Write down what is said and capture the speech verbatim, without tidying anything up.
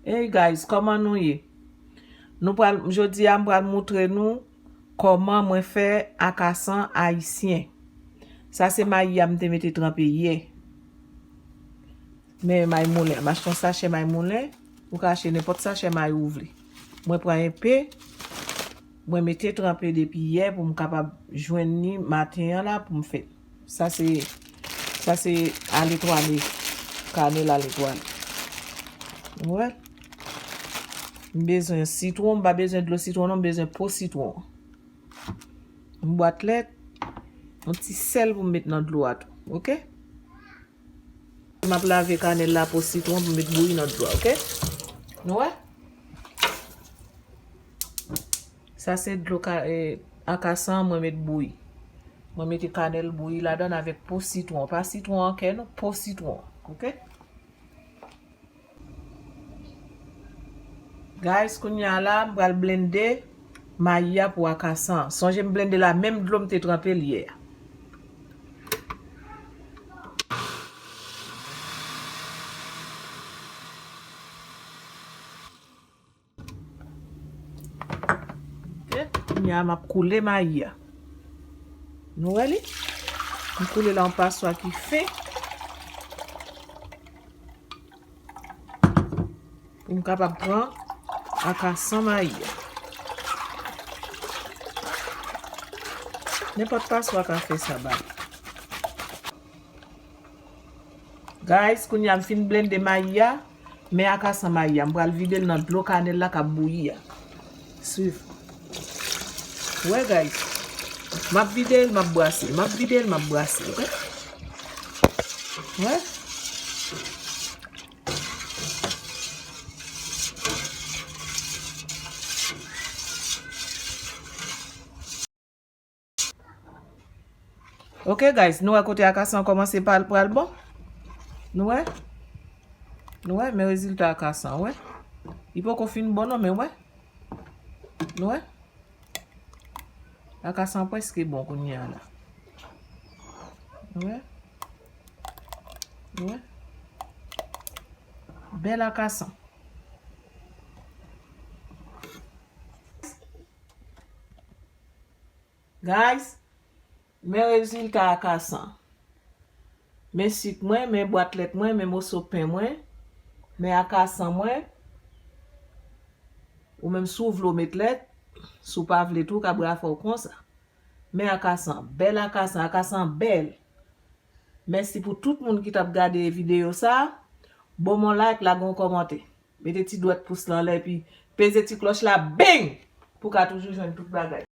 Hey guys, kòman nou ye? Nou pral, jodi a m pral moutre nou kòman mwen fè akasan ayisyen. Sa se mayi a m te mete tranpe yè. Men mayi moulen, m achte yon sachè mayi moulen, ou ka achte nenpòt sachè mayi ou vle. Mwen pran enpe, mwen mete tranpe depi yè pou m kapab jwenn li maten an la pou m fè. Sa se, sa se aletwale, kanèl aletwale. Ou wè? M bezwen sitwon, m pa bezwen dlo sitwon non, m bezwen po sitwon. Yon bwat lèt, yon ti sèl pou m met nan dlo a tou, oke? M ap lave kanèl la, po sitwon pou m met bouyi nan dlo a, oke? Nou wè? Sa se dlo ka, eh, akasan mwen met bouyi. Mwen mete kanèl bouyi ladan avèk po sitwon. Pa sitwon an kè non, po sitwon, oke? Guys, kounye a la, m pral blende mayi a pou akasan. Sonje m blende la menm dlo m te tranpe l yè a. Ok, kounye a m ap koule mayi a. Nou wè li? M koule l an paswa ki fen. Pou m kapab pran akasan mayi a. Nenpòt paswa ka fè sa ba. Guys, kounye a m fin blende mayi a, men akasan mayi a, m pral vide l nan dlo kanèl la k ap bouyi a. Swiv. Wè, guys. M ap vide l, m ap brase l. M ap vide l, m ap brase l, oke? Wè. Ok, guys, nou wè kote akasan an kòmanse pral, pral bon? Nou wè? Nou wè, men rezilta akasan, wè? Li poko fin bon non, men wè? Nou wè? Akasan prèske bon kounye a la. Nou wè? Nou wè? Bèl akasan. Guys, men rezilta akasan. Men sik mwen, men bwat lèt mwen, men moso pen mwen, men akasan mwen. Ou menm si w vle w met lèt, si w pa vle tou, w ka bwè afè w konsa. Men akasan, bèl akasan, akasan bèl. Mèsi pou tout moun ki t ap gade videyo sa. Ban m yon like, lage yon kòmantè. Mete ti dwèt pous la anlè, epi peze ti klòch la, beng! Pou w ka toujou jwenn tout bagay.